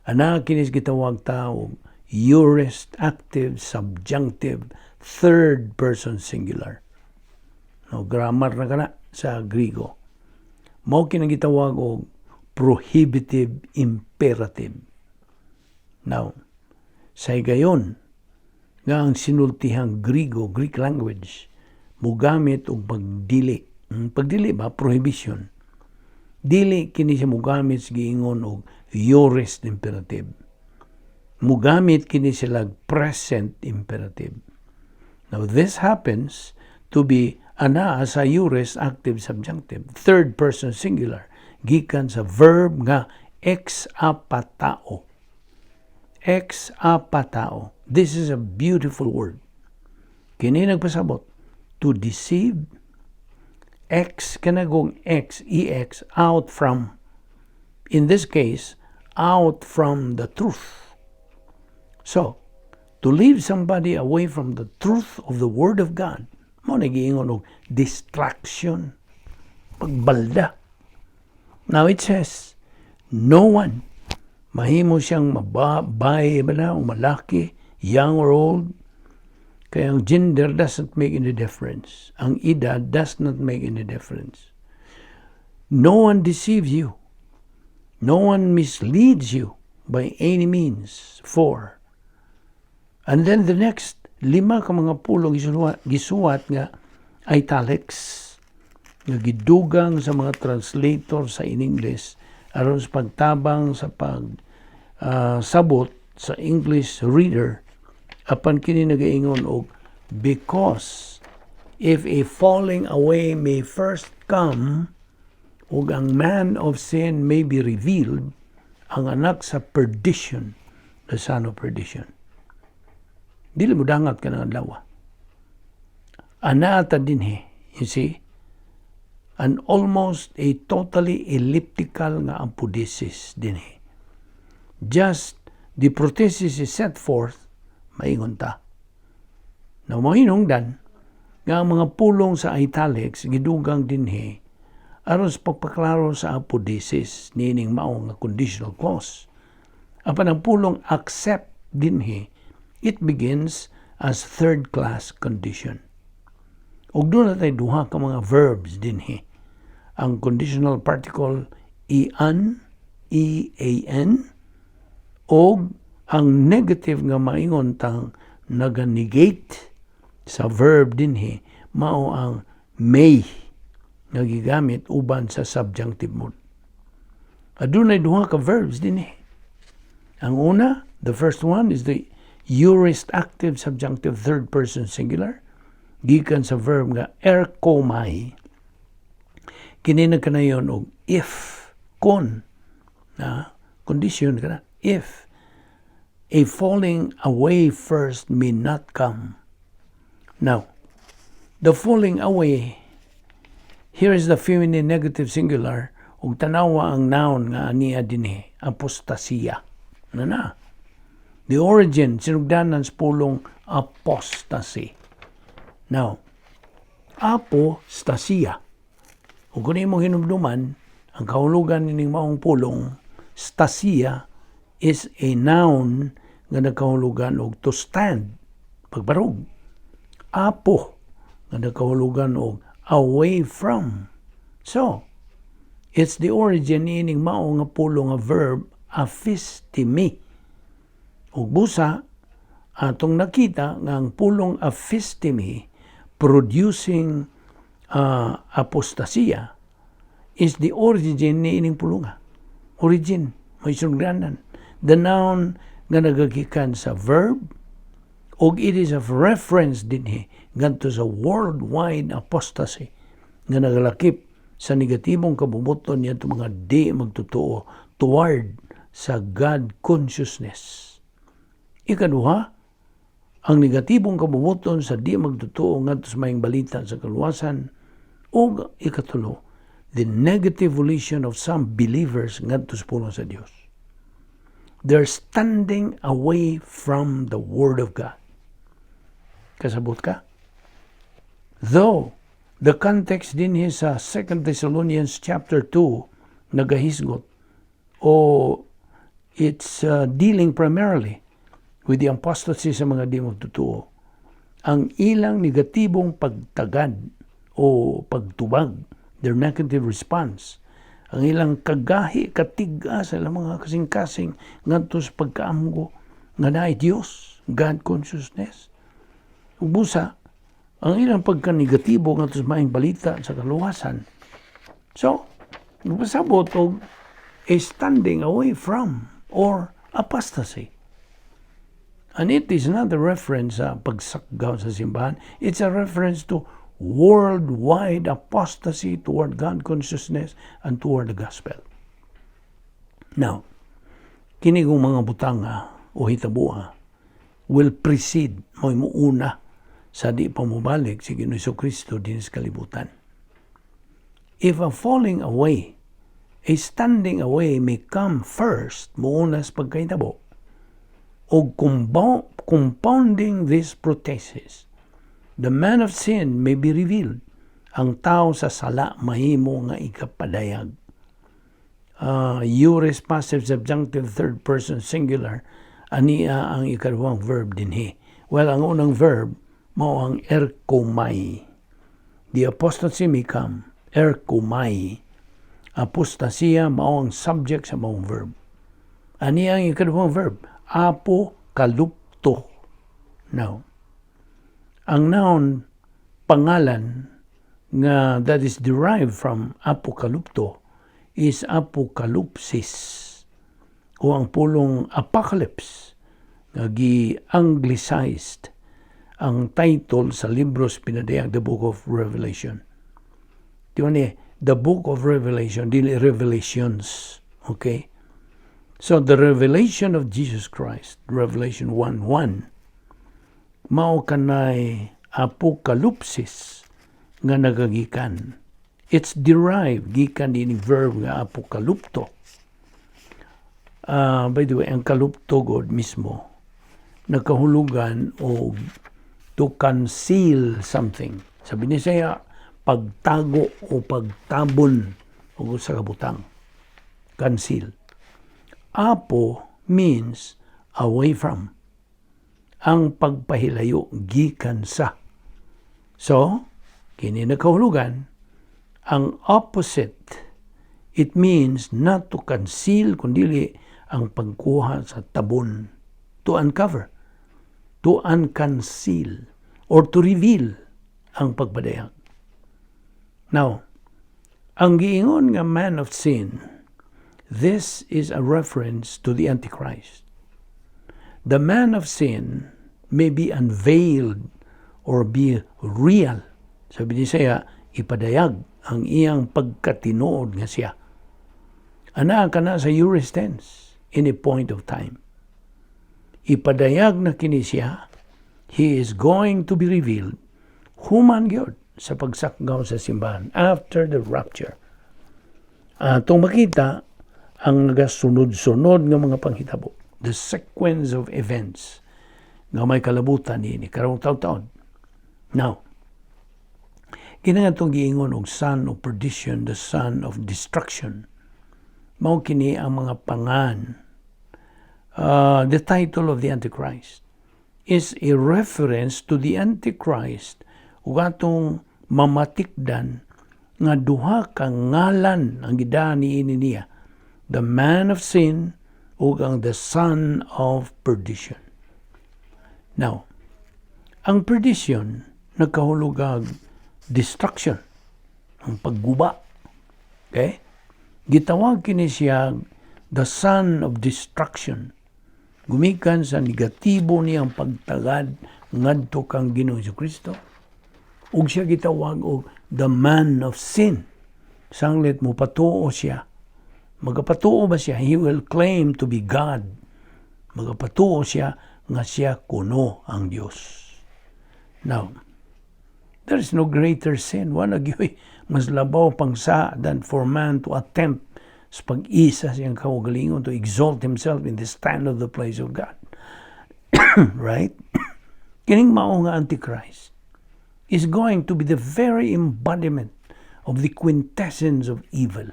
Ana kinis gitawag tao aorist active subjunctive third person singular. No, grammar na kana sa Grigo. Mao kini gitawag og prohibitive imperative. Now, sa higayon nga ang sinultihang Grigo, Greek language, mugamit og pagdili. Pagdili ba, prohibition. Dili kini siya mugamit sa giingon og aorist imperative. Mugamit kini sila present imperative. Now, this happens to be ana sa aorist active subjunctive, third person singular, gikan sa verb nga exapatao. Exapatao. This is a beautiful word. Kini nagpasabot to deceive, ex kanagong ex, ex, out from, in this case, out from the truth. So, to leave somebody away from the truth of the Word of God, mo nagiingon og distraction, pagbalda. Now it says, no one, mahimo siyang mababay ba na, o malaki, young or old, kaya ang gender doesn't make any difference. Ang edad does not make any difference. No one deceives you. No one misleads you by any means. For. And then the next, lima ka mga pulong gisuwat nga italics, nga gidugang sa mga translator sa in English aron sa pagtabang sa pag sabot sa English reader, apan kini nagaingon og because if a falling away may first come ug ang man of sin may be revealed, ang anak sa perdition, the son of perdition. Dili mo dangat ka ng adlaw. Ana ta dinhi, you see, an almost a totally elliptical nga apodesis dinhi. Just the prothesis is set forth, maingon ta. Na mahinungdan, nga ang mga pulong sa italics gidugang dinhi aron sa pagpaklaro sa apodesis niining mao nga conditional clause. Apan ang pulong "accept" dinhi, it begins as third class condition. Ug duna tay duha ka mga verbs dinhi. Ang conditional particle ean, ean, og ang negative nga maingon tang naga-negate sa verb dinhi mao ang "may" nga gigamit uban sa subjunctive mood. Adunay duha ka verbs dinhi. Ang una, the first one is the aorist active subjunctive third person singular. Gikan sa verb nga erkomai. Kini nagkanayon og if, kon, na condition kana, if a falling away first may not come. Now, the falling away, here is the feminine negative singular, ug tanawa ang noun nga ania dinhi, apostasia. Na na. The origin, sinugdanan sa pulong apostasy. Now, apostasia. Ug kung imong hinumduman, ang kahulugan nining maong pulong, stasia, is a noun nga nagkahulugan og to stand, pagbarog. Apo, nga nagkahulugan og away from. So, it's the origin niining mao nga pulong nga verb aphistemi. Ug busa, atong nakita nga ang pulong aphistemi producing apostasia is the origin ni ining pulunga. Origin, may sugdanan. The noun nga nagagikan sa verb og it is of reference dinhi ngadto sa worldwide apostasy nga nagalakip sa negatibong kabubuton niya mga di magtotoo toward sa God consciousness. Ikaduha, ang negatibong kabubuton sa di magtotoo ngadto sa maayong balita sa kaluwasan, ug ikatulo, the negative volition of some believers ngadto sa pulong sa Dios. They're standing away from the Word of God. Kasabot ka? Though, the context din sa 2 Thessalonians chapter 2 nagahisgot o it's dealing primarily with the apostasy sa mga di magtotoo. Ang ilang negatibong pagtagad o pagtubag, their negative response, ang ilang kagahi, katiga sa ilang mga kasing-kasing ngadto sa pagkaamgo nga naay Dios, God consciousness. Busa, ang ilang pagkanegatibo ngadto sa maayong balita sa kaluwasan. So, pasabot og a standing away from or apostasy. And it is not a reference sa pagsakgaw sa simbahan. It's a reference to worldwide apostasy toward God consciousness and toward the gospel. Now, kini kong mga butanga o hitabua will precede, mo'y muuna sa di pa mobalik si Ginoong Kristo din sa kalibutan. If a falling away, a standing away may come first, muuna sa pagkahitabo, o compounding this protasis, the man of sin may be revealed. Ang tao sa sala mahimo nga ikapadayag. Aorist passive subjunctive third person singular, ania ang ikaduhang verb dinhi. Well, ang unang verb mao ang erkomai. The apostasy may come, erkomai. Apostasia mao ang subject sa maong verb. Ani ang ikaduhang verb? Apokalupto. Now, ang noun pangalan nga that is derived from apokalupto is apokalupsis o ang pulong apocalypse nga gi-anglicized ang title sa libros pinadayag, the Book of Revelation. Di ba ni the Book of Revelation, dili Revelations. Okay? So the revelation of Jesus Christ, Revelation 1:1, mao kanay apokalupsis nga nagagikan. It's derived gikan din verb nga apokalupto. By the way, ang kalupto god mismo nagkahulugan og to conceal something. Sabi ni siya, pagtago o pagtabon o sa kabutang. Conceal. Apo means away from. Ang pagpahilayo gikan sa. So, kini nakahulugan, ang opposite, it means not to conceal, kundili ang pagkuha sa tabon, to uncover, to unconceal, or to reveal ang pagpadayag. Now, ang giingon nga man of sin, this is a reference to the Antichrist. The man of sin may be unveiled or be real. Sa Binisaya, ipadayag ang iyang pagkatinuod nga siya. Ana kana sa aorist tense in a point of time. Ipadayag na kini siya, he is going to be revealed human gyud sa pagsakgaw sa simbahan after the rapture. Atong makita ang nagasunod-sunod nga mga panghitabo, the sequence of events nga may kalabutan niini karong taon-taon. Now, kini nga atong giingon og son of perdition, the son of destruction. Mao kini ang mga pangan. The title of the Antichrist is a reference to the Antichrist ug atong mamatikdan nga duha ka ngalan ang gidani niini niya, the man of sin ug ang the son of perdition. Now, ang perdition nagkahulugag destruction, ang pagguba. Okay? Gitawag kini siya the son of destruction gumikan sa negatibo niyang pagtagad ngadto kang Ginoong Kristo. Ug siya gitawag og the man of sin. Sanglit mo patuo siya. Magapatuo ba siya? He will claim to be God. Magapatuo siya nga siya kuno ang Dios. Now, there is no greater sin. Wala gyoy mas labaw pang sa than for man to attempt sa pag-isa siyang kaugalingon, to exalt himself in the stand of the place of God. Right? Kining mao nga Antichrist is going to be the very embodiment of the quintessence of evil.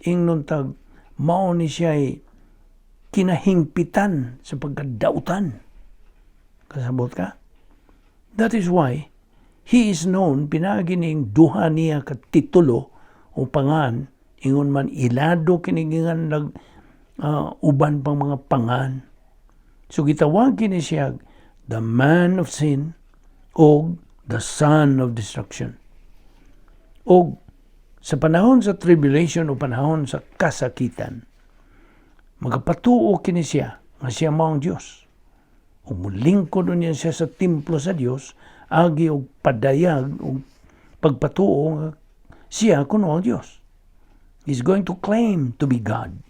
Ingnon tag mao ni siya kinahingpitan sa pagkadautan. Kasabot ka? That is why he is known pinaagi ning duha niya ka titulo o pangan, ingon man ilado kini nag uban pang mga pangan. So gitawag kini siya the man of sin o the son of destruction. O sa panahon sa tribulation o panahon sa kasakitan, magapatuo kini siya nga siya mao ang Dios. Ug mulingkod niya siya sa templo sa Dios agi og padayag og pagpatuo nga siya kuno ang Dios. He's going to claim to be God.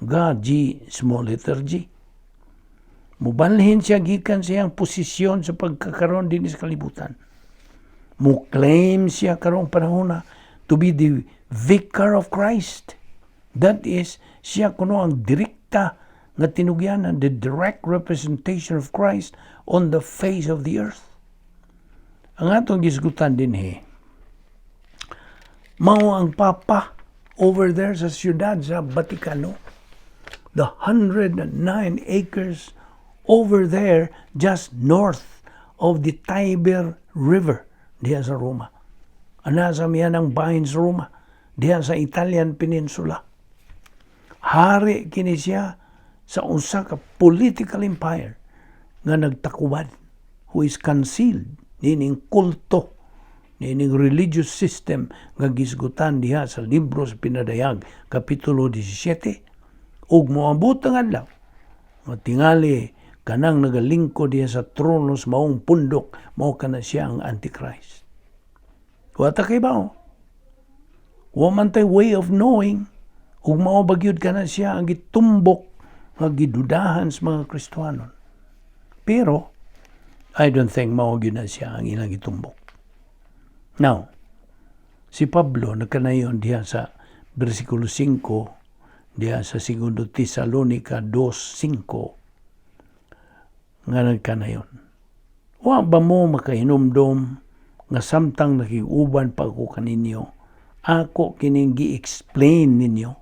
God, G, small letter G. Mubalhin siya gikan siyang posisyon sa pagkakaroon din sa kalibutan. Mo-claim siya karong panahon na to be the vicar of Christ. That is, siya kuno ang direkta nga tinugyanan, the direct representation of Christ on the face of the earth. Ang atong gisgutan din he, mao ang Papa over there sa siyudad sa Vaticano. The 109 acres over there just north of the Tiber River diha sa Roma. Ana sa miyanang bahin sa Roma, diha sa Italian Peninsula. Hari kini siya sa usa ka political empire nga nagtakuban, who is concealed nining kulto, nining religious system nga gisgutan diha sa libro sa Pinadayag kapitulo 17. Ug moabot ang adlaw nga tingali kanang nagalingkod diha sa trono sa maong pundok, mao kana siya ang Antichrist. Wa ta kay bao, wa man tay way of knowing ug mao ba gyud kana siya ang gitumbok nga gidudahan sa mga Kristohanon. Pero I don't think mao gyud na siya ang ilang gitumbok. Now, si Pablo nagkanayon diha sa versikulo 5 diha sa Segundo Tesalonica 2.5 nga nagkanayon. "Wa ba mo makahinumdom nga samtang nakig-uban pa ako kaninyo, ako kining gi-explain ninyo?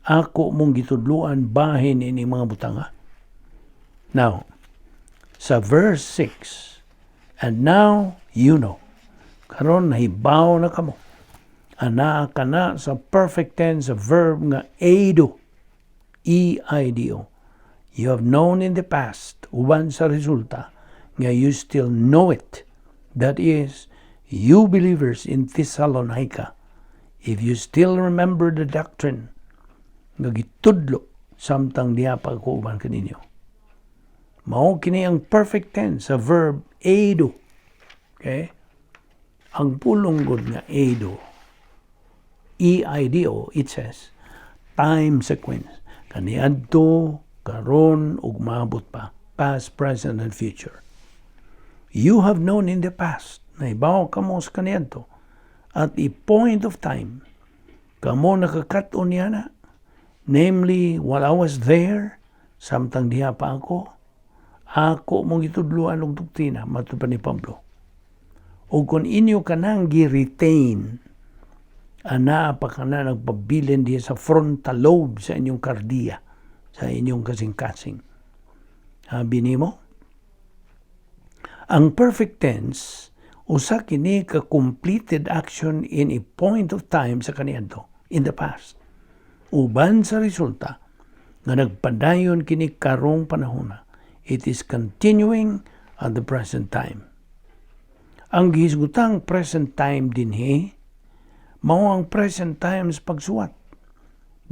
Ako mong gitudluan bahin ini mga butanga?" Now, sa verse 6, "And now you know." Karon nahibaw na kamo. Anaa kana sa perfect tense sa verb nga eido. E-I-D-O. You have known in the past, uban sa resulta, nga you still know it. That is, you believers in Thessalonica, if you still remember the doctrine nga gitudlo samtang diha pa ako uban kaninyo. Mao kini ang perfect tense sa verb Eido. Okay? Ang pulong gud nga eido, eido, it says, time sequence. Kaniadto, karon, ug maabot pa. Past, present, and future. You have known in the past, nahibaw kamo sa kaniadto, at a point of time, kamo nakakat-on niana, namely, while I was there, samtang diha pa ako, ako mong gitudloan og doktrina, matud pa ni Pablo. O kung inyo kanang gi-retain, ana pa kana nagpabilin diha sa frontal lobe sa inyong kardiya, sa inyong kasing-kasing. Habi nimo, ang perfect tense usa kini ka completed action in a point of time sa kaniadto in the past. Uban sa resulta nga nagpadayon kini karong panahona. It is continuing at the present time. Ang gihisgutang present time dinhi mao ang present times pagsuwat.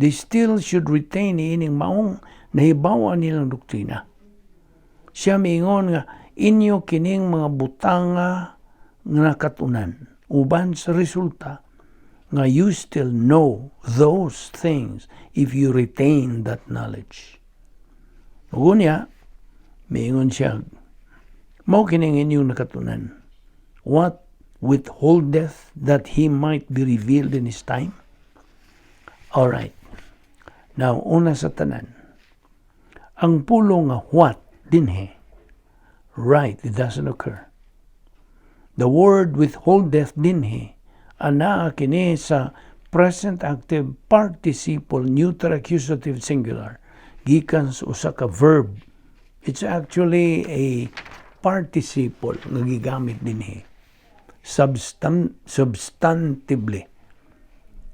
They still should retain ining maong nahibaw-an nilang doktrina. Siya miingon nga inyo kining mga butanga nga nakatunan uban sa resulta nga you still know those things if you retain that knowledge. Ug unya, miingon siya, mao kining inyong nakatunan. What withholdeth that he might be revealed in his time? All right. Now, una sa tanan, ang pulong nga "what" dinhi, right, it doesn't occur. The word "withholdeth" dinhi, anaa kini sa present active participle neuter accusative singular gikan sa usa ka verb. It's actually a participle nga gigamit dinhi substantively.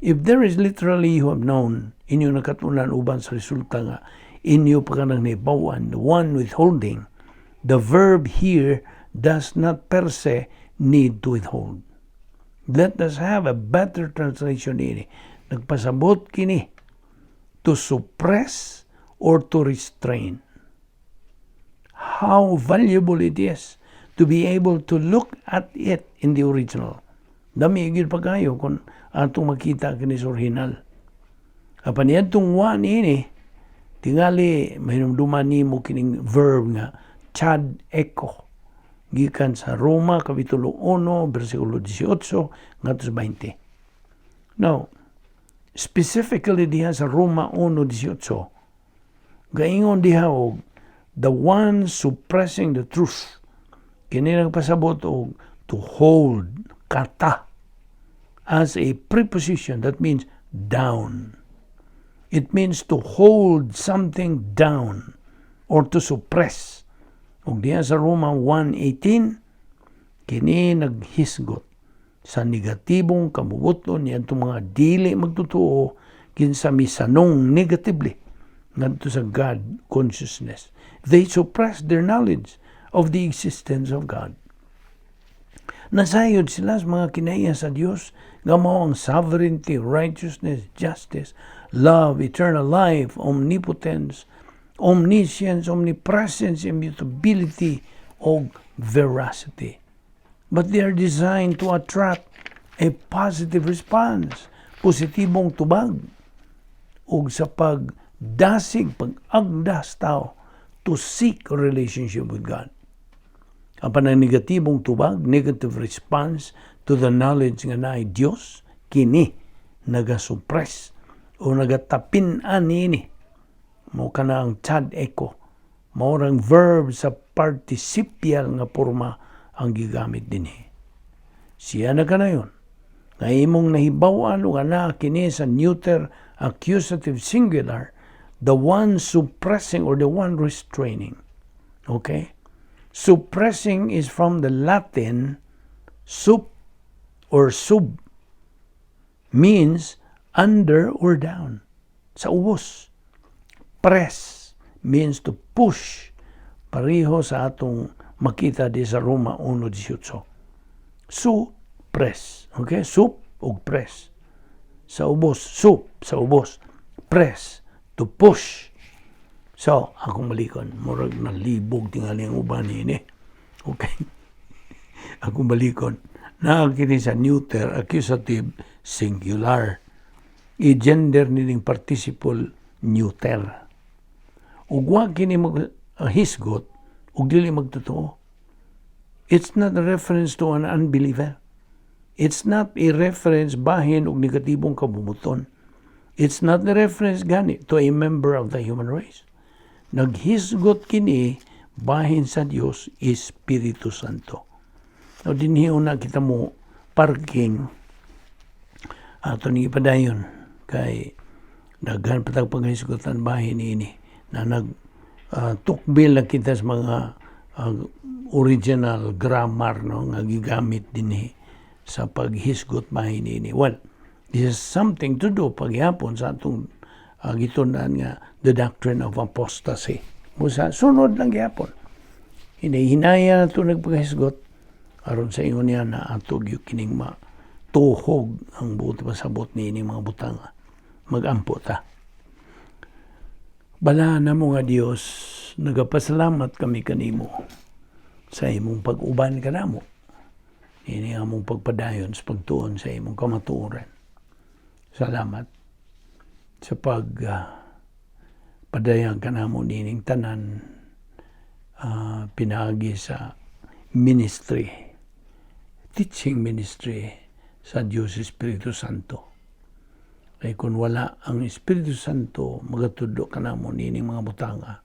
If there is literally "you have known," inyo nakatunan uban sa resulta nga inyo pa kanang nahibaw-an, the one withholding, the verb here does not per se need to withhold. Let us have a better translation ini. Nagpasabot kini to suppress or to restrain. How valuable it is to be able to look at it in the original. Dami gyud pa kayo kung atong makita kini sa original. Apan iadtong "one" ini, tingali mahinumduman nimo kining verb nga chad echo gikan sa Roma kapitulo 1 bersikulo 18 ngadto sa 20. Now, specifically diha sa Roma 1:18, gaingon diha og the one suppressing the truth. Kini nagpasabot og to hold, kata, as a preposition that means down. It means to hold something down or to suppress. Ug diha sa Roma 1:18, kini naghisgot sa negatibong kabubuton niadtong mga dili magtotoo kinsa misanong negatively ngadto sa God consciousness. They suppress their knowledge of the existence of God. Nasayod sila sa mga kinaiya sa Dios nga mao ang sovereignty, righteousness, justice, love, eternal life, omnipotence, omniscience, omnipresence, immutability, og veracity. But they are designed to attract a positive response, positibong tubag, ug sa pagdasig, pag-agdas tao to seek a relationship with God. Apan ang negatibong tubag, negative response to the knowledge nga naay Dios, kini nagasuppress o nagatapin-an niini. Mao kana ang chad echo. Mao rang verb sa participial nga porma ang gigamit dinhi. Siya na kanayon nga imong nahibaw-an ug ana kini sa neuter accusative singular, the one suppressing or the one restraining. Okay? Suppressing is from the Latin sup or sub, means under or down. Sa ubos. Press means to push. Pareho sa atong makita di sa Roma 1:18. Su, press. Okay? Sup ug press. Sa ubos. Sup, sa ubos. Press. To push. So, akong balikon. Murag nalibog tingali ang uban ini. Okay. Akong balikon. Naa kini sa neuter accusative singular. I-gender nining participle neuter. Ug wa kini mag hisgot ug dili magtotoo. It's not a reference to an unbeliever. It's not a reference bahin og negatibong kabubut-on. It's not a reference gani to a member of the human race. Naghisgot kini bahin sa Dios Espiritu Santo. Now, dinhi na kita mo parking, ato ni ipadayon kay daghan pa tag panghisgutan bahin ini na nag tukbil na kita sa mga original grammar, no, nga gigamit dinhi sa paghisgot bahin ini. Well, this is something to do paghapon sa atong gitun-an nga the doctrine of apostasy. Busa sunod lang gyapon. Hinahinaya na ito nagpaghisgot aron sa ingon niya na ato gyud kining ma tuhog ang buot pasabot niini mga butanga. Magampo ta. Balaan namo nga Dios, nagapasalamat kami kanimo sa imong pag-uban kanamo. Ini among pagpadayon sa pagtuon sa imong kamatuoran. Salamat sa pag padayag kanamo nining tanan pinaagi sa ministry, teaching ministry sa Diyos Espiritu Santo. Kay kung wala ang Espiritu Santo magatudlo kanamo nining mga butanga,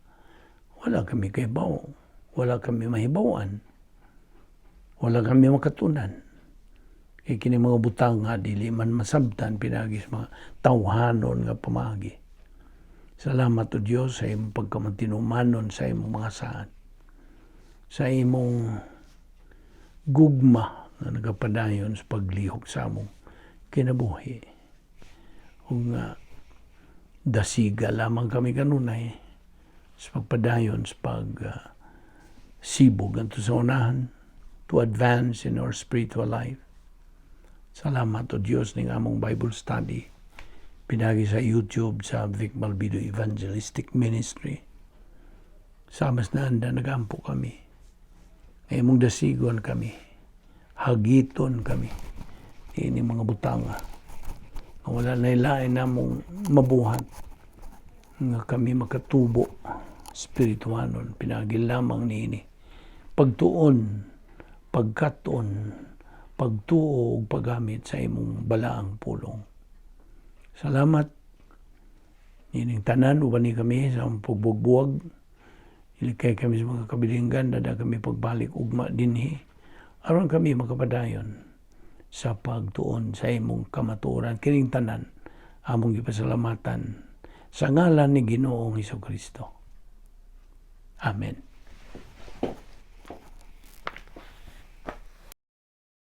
wala kami kahibaw, wala kami mahibawan, wala kami makatunan. Kay kini mga butanga dili man masabtan pinaagi sa mga tawhanon nga pamaagi. Salamat o Dios sa imong pagkamatinumanon sa imong mga saad. Sa imong gugma nga nagapadayon sa paglihok sa among kinabuhi. Ug nga dasiga lamang kami kanunay sa pagpadayon sa pag sibog ngadto sa unahan, to advance in our spiritual life. Salamat o Dios ning among Bible study pinaagi sa YouTube sa Vic Malvido Evangelistic Ministry. Sa mas naanda nagampo kami. Nga imong dasigon kami. Hagiton kami. Ini mga butanga. Nga wala na ilain namong mabuhat nga kami makatubo spirituanon pinaagi lamang niini. Pagtuon, pagkaton, pagtuo ug paggamit sa imong balaang pulong. Salamat. Ining tanan uban ni kami sa among pagbuwag. Ilikay kami sa mga kabilinggan, dada kami pagbalik ugma dinhi. Aron kami makapadayon sa pagtuon sa imong kamatuoran. Kining tanan among gipasalamatan sa ngalan ni Ginoong Kristo. Amen.